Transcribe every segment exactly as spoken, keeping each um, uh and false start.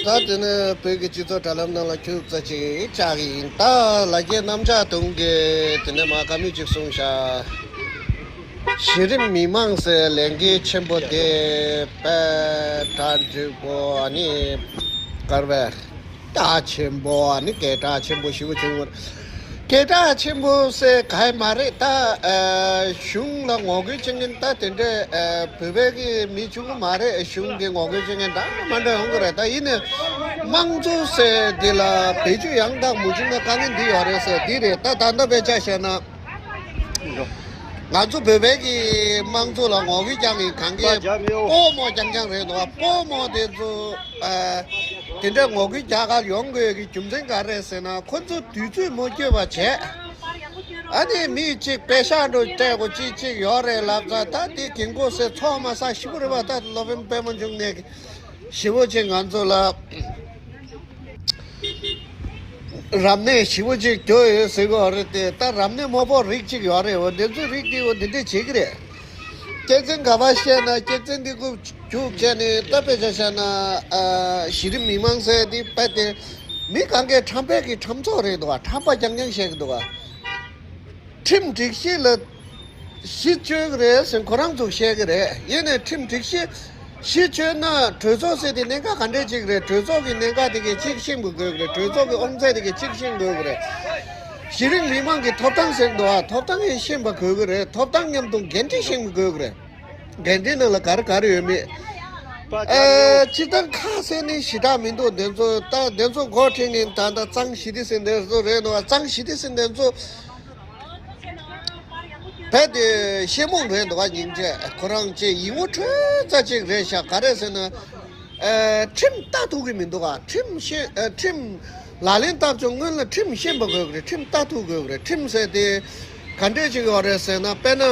ད་དེ་ནས་བོད་ཀྱི་སྤྱི་ཚོགས་དྲ་ལམ་ནང་ལ་ཁྱུག་ཙམ་ཅིག་བཅར་གྱི་ཡིན། ད་ལ་རྒྱའི་གནམ་ལྕགས་དུང་གིས་དེ་ནས་མ་བཀའ་མོལ་ཅིག་གསུངས་ཤག་གཞི་རིམ་མི་མང་ཟེར་ལས་འགན་ཆེན་པོ་དེ་དཔེ་གྲ་འགྲིག་པོ། ཨ་ནི་གར་བས་གྲ་ཆེན་པོ། ཨ་ནི་སྐད་གྲགས་ཆེན་པོ་ཞེ་པོ་བྱུང་བ་རེད། སྐད་གྲགས་ཆེན་པོ་ཟེར་ག་ཡི་མ་རེད། ད་ཨ་གཞུང་ལ་ངོ་རྒོལ་བྱེད་མཁན་ད་དེ་འདྲའི་ཨ་བོད་པའི་གི་མི་བྱུང་གི་མ་རེད། གཞུང་གི་ངོ་རྒོལ་བྱེད་མཁན་འདྲ་མི་འདྲ་ཡོང་གི་རེད། ད་ཡིན་ནའི་དམངས་གཙོ་ཟེར་འདི་ལ་བེད་སྤྱོད་ཡང་དག་མི་བྱུང་ན་དཀའ་ངལ་འདི་ཡོད་རེད་ཟེར་འདི་རེད། ད་ད་ལྟ་དཔེ་ཆ་བཞག་ན། ང་ཚོ་བོད་པའི་གི་དམངས་གཙོ་ལ་ངོ་རྒོལ་རྒྱག་མཁན་གང་གས་སྤོ་རྨོ་རྐྱང་རྐྱང་རེད་འདུག་སྤོ་རྨོ་དེ་ཚོ་ཨ་དེ་འདྲ་ངོ་རྒོལ་རྒྱག་གར་ཡོང་དགོས་ཀྱི་རྒྱུ་མཚན་ག་རེ་རེད་ཟེར་ན། ཁོ་ཚོ་དུས་ཚོད་མ་འཁྱོལ་བ་བྱས། ཨ་ནི་མི་གཅིག་པེ་ཤག་འགྲོ་སྤྲད་དགོས་གཅིག་གཅིག་ཡོད་རེད་ལབ་ཙང་། ད་དེ་རྒན་གོག་ཟེར་ཚོགས་མ་བསགས་ཞེ་པོ་རེད་པ། ད་སློབ་དཔོན་པད་མ་འབྱུང་གནས་ཀྱི་ཞེ་པོ་ཅིག་ང་ཚོ་ལ། རབ་གནས་ཞེ་པོ་ཅིག་རྒྱུ་ཡོད་ཟེར་གི་ཡོད་རེད་དེ། ད་རབ་གནས་མ་ཕོག་རིགས་གཅིག་ཡོད་རེད། འོ་འདི་ཚོའི་རིགས་དེ་འོ་འདི་འདྲས་བྱེད་ཀྱི་རེད། སྐྱག་རྫུན་ག་པར་བཤད་ན་སྐྱག་རྫུན་འདི་རྐུབ་རྒྱུག་བྱས་ནས། ད་དཔེ་ཆ་བཞག་ན་ཨ་གཞི་རིམ་མི་མང་ཟེར་འདི་དཔེ་དེ་མི་གང་གའི་ཁྲམ་པའི་གི་ཁྲམ་ཚོགས་རེད་འདུག་ག་ཁྲམ་པ་རྐྱང་རྐྱང་བཤད་ཀྱི་འདུག་ག་ཁྲིམས་སྒྲིག་གཞི་ལ་གཞི་བཅོལ་གྱི་རེད་ཟེར་ཁོ་རང་ཚོས་བཤད་ཀྱི་རེད། ཡིན་ནའི་ཁྲིམས་སྒྲིག་གཞི་གཞི་བཅོལ་ན་གྲོས་ཚོགས་ཟེར་དེ་གནད་འགག་ག་འདྲས་ཅིག་རེད། གྲོས་ཚོགས་ཀྱི་གནད་འགག་དེ་གའི་གཅིག་ཤེས་པ་དགོས་ཀྱི་རེད། གྲོས་ཚོགས་ཀྱི་དབང་ཚད་དེ་གའི་གཅིག་ཤེས་དགོས་ཀྱི་རེད། གཞི་རིམ་མི་མང་གི་ཐོབ་ཐང་ཟེར་འདུག་ཨ། ཐོབ་ཐང་ཡང་ཤེས་པ་དགོས་ཀྱི་རེད། ཐོབ་ཐང་མཉམ་དུ་འགན་འཁྲི་ཤེས་པ་དགོས་ཀྱི་རེད། འགན་འཁྲིའི་ནང་ལ་ག་རེ་ག་རེ་ཡོད་མེད། ཨ་སྤྱིར་བཏང་ཁ་གསལ་ནི་ཞེ་དྲག་མི་འདུག་འདི་ཚོ་ད་འདི་ཚོ་འགོ་ཁྲིད་མཁན་ད་ལྟ་གཙང་ཞི་བདེ་ཟེར་འདི་ཚོ་རེད་འདུག་ཨ། གཙང་ཞི་བདེ་ཟེར་འདི་ཚོ། རྦད་དེ་ཤེས་རྨོངས་རེད་འདུག་ག་སྙིང་རྗེ། ཁོ་རང་ཅིག་ཡིད་ངོ་འཕྲོད་ཙམ་ཅིག་རེད་ཤག་ག་རེ་ཟེར་ན། ཨ་ཁྲིམས་ལྟ་ཐུབ་ཀྱི་མི་འདུག་ག་ཁྲིམས་ཤེས་ཨ་ཁྲིམས་ལག་ལེན་བསྟར་ཚུན་སྔོན་ལ་ཁྲིམས་ཤེས་པ་དགོས་ཀྱི་རེད། ཁྲིམས་ལྟ་ཐུབ་དགོས་ཀྱི་རེད། ཁྲིམས་ཟེར་དེ་ག་འདྲས་ཅིག་ཡོད་རེད་ཟེར་ན། དཔེར་ན།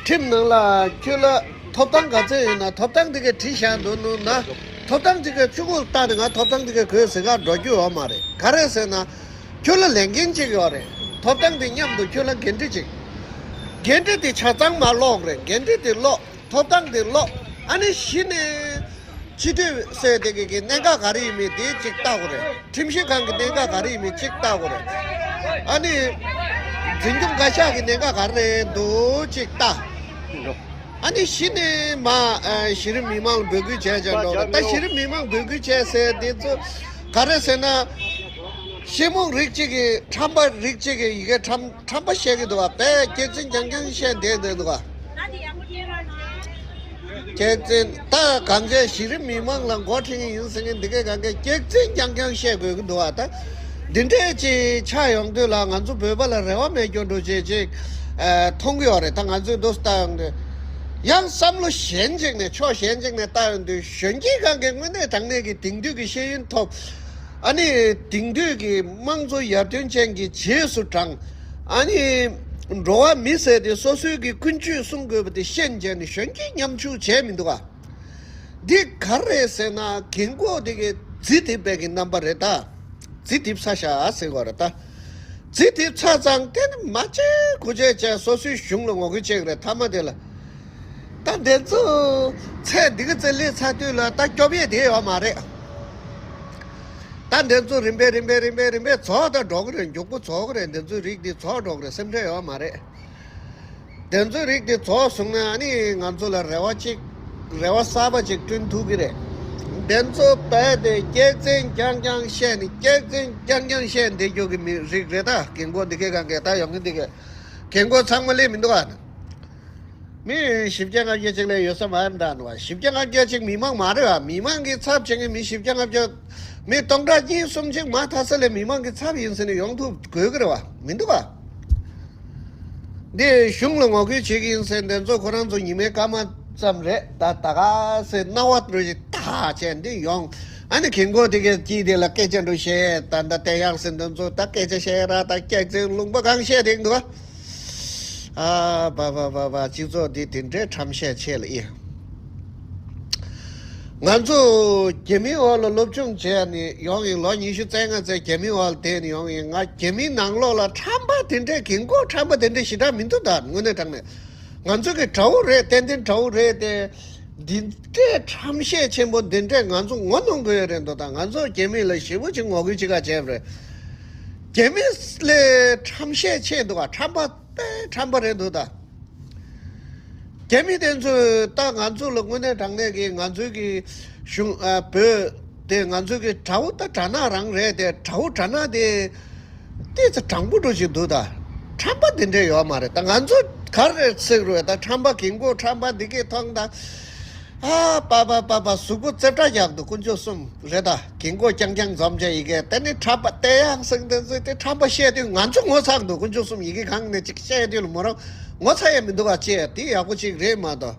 ཁྲིམས་ནང་ལ་ཁྱོད་ལ་ཐོབ་ཐང་ག་ཚད་ཡོད་ན། ཐོབ་ཐང་དེ་ག་བྲིས་བཞག་འདུག་ནོ་ན། ཐོབ་ཐང་དེ་ག་ཆུ་ཁུག་བཏགས་ནས་ང་ཐོབ་ཐང་དེ་ག་གོས་ཟེར་ག་འགྲོ་རྒྱུ་ཡོད་མ་རེད། ག་རེ་ཟེར་ན། ཁྱོད་ལ་ལས་འགན་གཅིག་ཡོད་རེད། ཐོབ་ཐང་དེ་མཉམ་དུ་ཁྱོད་ལ་འགན་འཁྲི་གཅིག་འགན་འཁྲི་དེ་ཆ་ཚང་མ་ཀློག་རེད། འགན་འཁྲི་དེ་ཀློག་ཐོབ་ཐང་དེ་ཀློག་ཨ་ནི་གཞི་ནས། སྤྱི་འཐུས་ཟེར་དེ་གི་གི་གནད་འགག་ག་རེ་ཡིན་མིན་དེ་གཅིག་ལྟ་དགོས་རེད། ཁྲིམས་ཞིབ་ཁང་གི་གནད་འགག་ག་རེ་ཡིན་མིན་གཅིག་ལྟ་དགོས་རེད། ཨ་ནི། འཛིན་སྐྱོང་བཀའ་ཤག་གི་གནད་འགག་ག་རེ་འདུག་གཅིག་ལྟ། ཨ་ནི་གཞི་ནས་མ་ཨ་གཞི་རིམ་མི་མང་ལ་འབོད་སྐུལ་བྱས་བྱས་འགྲོ་རེད། ད་གཞི་རིམ་མི་མང་འབོད་སྐུལ་བྱས་ཟེར་དེ་ཚོ་ག་རེ་ཟེར་ན། ཤེས་རྨོངས་རིགས་གཅིག་གི་ཁྲམ་པ་རིགས་གཅིག་གི་ཡི་གེ་ཁྲམ་ཁྲམ་པ་བཤད་ཀྱི་འདུག་བ། དཔེ་སྐྱག་རྫུན་རྐྱང་རྐྱང་བཤད་བསྡད་འདུག་བ། སྐྱག་རྫུན་ད་གང་ཅི་གཞི་རིམ་མི་མང་ལ་འགོ་ཁྲིད་མཁན་ཡིན་ཟེར་མཁན་འདི་གས་གང་གས་སྐྱག་རྫུན་རྐྱང་རྐྱང་བཤད་དགོས་ཀྱི་འདུག་བ། ད་འདི་འདྲས་ཅིག་ཆགས་ཡོང་དུས་ལ་ང་ཚོ་བོད་པ་ལ་རེ་བ་མེད་སྐྱོ་འགྲོ་བྱེད་ཅིག་ཨ་མཐོང་གི་ཡོད་རེད། ད་ང་ཚོས་འདུག་ལྟ་ཡོང་དུས་ཡང་བསམ་བློ་གཞན་ཅིག་ནས་ཕྱོགས་གཞན་ཅིག་ནས་ལྟ་ཡོང་དུས་གཞོན་སྐྱེས་གང་གས་དངོས་གནས་དྲང་གནས་ཀྱི་དེང་དུས་ཀྱི་ཤེས་ཡོན་ཐོབ། ཨ་ནི་དེང་དུས་ཀྱི་དམངས་གཙོ་ཡར་ཐོན་ཅན་གྱི་རྗེས་སུ་འབྲང་། ཨ་ནི་འགྲོ་བ་མི་ཟེར་དེ་སོ་སོའི་གི་ཀུན་སྤྱོད་སྲུང་དགོས་པ་དེ་ཤེས་བྱས་ནས་གཞོན་སྐྱེས་མཉམ་ཞུགས་བྱས་མི་འདུག་ག་འདི་ག་རེད་ཟེར་ན་རྒན་གོག་དེ་གའི་རྫི་དེ་པའི་གི་རྣམ་པ་རེད་ད། རྫི་དེབ་ཚ་ཤག་ཟེར་དགོས་རེད་ད། རྫི་དེབ་ཚ་ཙང་དེ་ནི་མ་བྱེད་དགུ་བྱེད་བྱས་སོ་སོའི་གཞུང་ལ་ངོ་རྒོལ་བྱེད་ཀྱི་རེད་མཐའ་མ་དེ་ལ། ད་འདི་ཚོ་ཚད་འདི་ག་ཚད་སླེབས་ཚར་དུས་ལ་ད་སྐྱོབ་ཡས་དེ་ཡོད་མ་རེད། ད་འདི་ཚོ་རིམ་པས་རིམ་པས་རིམ་པས་རིམ་པས་རྫོགས་ད་འགྲོ་གི་རེད། མགྱོགས་པོ་རྫོགས་གི་རེད། འདི་ཚོའི་རིགས་འདི་རྫོགས་འགྲོ་གི་རེད། སེམས་ཁྲལ་ཡོད་མ་རེད། འདི་ཚོའི་རིགས་འདི་རྫོགས་སོང་ན་ཨ་ནི་ང་ཚོ་ལ་རེ་བ་གཅིག་རེ་བ་གསར་པ་གཅིག་བསྐྲུན་ཐུབ་ཀྱི་རེད། འདི་ཚོ་རྦད་དེ་སྐྱག་རྫུན་རྐྱང་རྐྱང་བཤད་ནས་སྐྱག་རྫུན་རྐྱང་རྐྱང་བཤད་བསྡད་རྒྱུ་གི་མི་རིགས་རེད་ད། རྒན་གོག་འདི་གས་གང་གས་ད་ཡོང་གི་འདི་གས་རྒན་གོག་ཚང་མ་སླེབས་མི་འདུག་ཨ། མི་བཞི་བརྒྱ་ལྔ་བརྒྱ་ཅིག་ལས་ཡོད་ས་མ་རེད་འདྲ་འདུག་བ། བཞི་བརྒྱ་ལྔ་བརྒྱ་ཅིག་མི་མང་མ་རེད་བ། མི་མང་གི་ཚབ་བྱེད་མཁན་མི་བཞི་བརྒྱ་ལྔ་བརྒྱ། མི་སྟོང་ཕྲག་གཉིས་གསུམ་ཅིག་མ་མཐའ་ས་ལས་མི་མང་གི་ཚབ་ཡིན་ཟེར་ནས་ཡོང་ཐུབ་དགོས་ཀྱི་རེད་བ། མི་འདུག་བ། འདི་གཞུང་ལ་ངོ་རྒོལ་བྱེད་ཀྱི་ཡིན་ཟེར་འདི་ཚོ་ཁོ་རང་ཚོ་ཉི་མའི་སྐར་མ་ཙམ་རེད་ད། ད་ག་སེ་སྣང་བ་འགྲོ་ཞིག་ཐག་བྱས་འདི་ཡོང་། ཨ་ནི་རྒན་གོག་དེ་གས་ཀྱིས་དེ་ལ་སྐད་ཆ་འགྲོ་བཤད་ད། ད་བསྟན་དབྱངས་ཟེར་འདི་ཚོ་ད་སྐད་ཆ་བཤད་ར་ད་སྐྱག་རྫུན་ལུང་པ་གང་བཤད་དེ་འདུག་བ། ཨ་བ་བ་བ་བ། སྤྱི་ཚོགས་འདི་དེ་འདྲའི་ཁྲམ་ཤས་ཆེ་ལ་ཨེ། ང་ཚོ་རྒྱ་མིའི་འོག་ལ་སློབ་སྦྱོང་བྱས་ནས་ཡོང་ཡིན། ལོ་ཉི་ཤུ་རྩ་ལྔ་ཙམ་རྒྱ་མིའི་འོག་ལ་བསྡད་ནས་ཡོང་ཡིན། ང་རྒྱ་མིའི་ནང་ལོགས་ལ་ཁྲམ་པ་དེ་འདྲའི་རྒན་གོག་ཁྲམ་པ་དེ་འདྲའི་ཞེ་དྲག་མི་འདུག་ད་དངོས་གནས་དྲང་གནས་ང་ཚོ་གི་དགྲ་བོ་རེད། ཏན་ཏན་དགྲ་བོ་རེད་དེ། འདི་འདྲའི་ཁྲམ་ཤེད་ཆེན་པོ་འདི་འདྲས་ང་ཚོ་ངོ་གནོང་དགོས་ཡོད་རེད་འདུག་ད་ང་ཚོ་རྒྱ་མི་ལ་ཞེ་པོ་ཅིག་ངོ་རྒོལ་ཅིག་ག་བྱས་པ་རེད། རྒྱ་མི་ལས་ཁྲམ་ཤེད་ཆེ་འདུག་ག་ཁྲམ་པ་དཔེ་ཁྲམ་པ་རེད་འདུག་ད། རྒྱ་མི་དེ་ཚོས་ད་ང་ཚོ་ལ་དངོས་གནས་དྲང་གནས་ཀྱི་ང་ཚོའི་གི་གཞུང་ཨ་བོད་དེ་ང་ཚོའི་གི་དགྲ་བོ་ད་དགྲ་ནག་རང་རེད་དེ་དགྲ་བོ་དགྲ་ནག་དེ་ཏི་ཙི་དྲང་པོ་འགྲོ་བཞིན་འདུག་ད། ཁྲམ་པ་འདི་འདྲས་ཡོད་མ་རེད་ད། ང་ཚོ་ག་རེ་ཟེར་རུང་ད་ཁྲམ་པ་རྒན་གོག་ཁྲམ་པ་འདི་གས་མཐོང་ད། ཨ་པ་པ་པ་པ་གཟུགས་པོ་རྩེ་བྲག་རྒྱག་འདུག་དཀོན་མཆོག་གསུམ་རེད་ད། རྒན་གོག་རྐྱང་རྐྱང་འཛོམས་བྱས་ཡི་གེ་དེ་ནི་ཁྲམ་པ་དེ་ཡང་སེང་དེ་ཚོས་དེ་ཁྲམ་པ་བཤད་དུས་ང་ཚོ་ངོ་ཚ་འདུག་དཀོན་མཆོག་གསུམ་ཡི་གེ་གང་ནས་ཅིག་བཤད་དུས་ལ་མོ་རང་ངོ་ཚ་ཡ་མི་འདུག་ག་ཅེས་དེ་ཡག་པོ་ཅིག་རེད་མ་གཏོགས།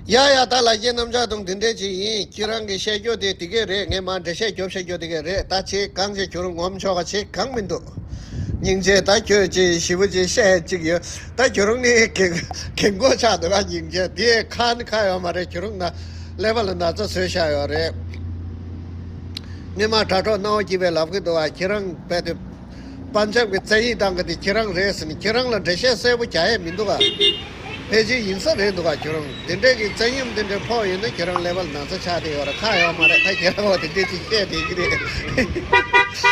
ཡ་ཡ་ད་ལ་རྒྱའི་རྣམ་གཞག་དང་དེ་འདྲས་ཅིག་ཡིན། ཁྱེད་རང་གི་བཤད་རྒྱུ་དེ་དེ་གས་རེད། ངས་མ་འགྲེལ་བཤད་རྒྱོབ་བཤད་རྒྱུ་དེ་གས་རེད། ད་ཆེས་གང་ཅིག་ཁྱོད་རང་ངོམ་ཆོག་ག་ཆེས་གང་མི་འདུག་སྙིང་རྗེ་ད་ཁྱོད་ཅིག་ཞི་བོ་ཅིག་བཤད་ཅིག་ཡོད། ད་ཁྱོད་རང་ནི་རྒན་རྒན་གོག་ཆགས་འདུག་ག་སྙིང་རྗེ་དེ་ཁ་ནི་ཁ་ཡོད་མ་རེད། ཁྱོད་རང་ན་ཀླད་པ་ལ་ན་ཚ་བཟོས་བཞག་ཡོད་རེད། ངས་མ་དྲ་གྲོགས་སྣང་བ་སྐྱིད་པའི་ལབ་གི་འདུག་ག་ཁྱེད་རང་རྦད་དེ། པན་ཇབ་ཀྱི་བཙན་ཡིག་བཏང་གི་དེ་ཁྱེད་རང་རེད་ཟེར་ནས་ཁྱེད་རང་ལ་འགྲེལ་བཤད་གསལ་པོ་རྒྱག་ཡས་མི་འདུག་ག་ཕལ་ཆེར་ཡིན་ས་རེད་འདུག་ག་ཁྱོད་རང་དེ་འདྲས་ཀྱི་བཙན་གཡེམ་དེ་འདྲས་ཕོག་ཡོད་ན་ཁྱེད་རང་ཀླད་པ་ལ་ན་ཚ་ཆགས་བསྡད་ཡོད་རེད། ཁག་ཡོད་མ་རེད། ད་ཁྱེད་རང་འོ་དེ་འདྲས་ཅིག་བཤད་བསྡད་ཀྱི་རེད།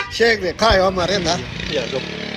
བཤད་ཀྱི་རེད། ཁག་ཡོད་མ་རེད་ད། ཡ་རོགས།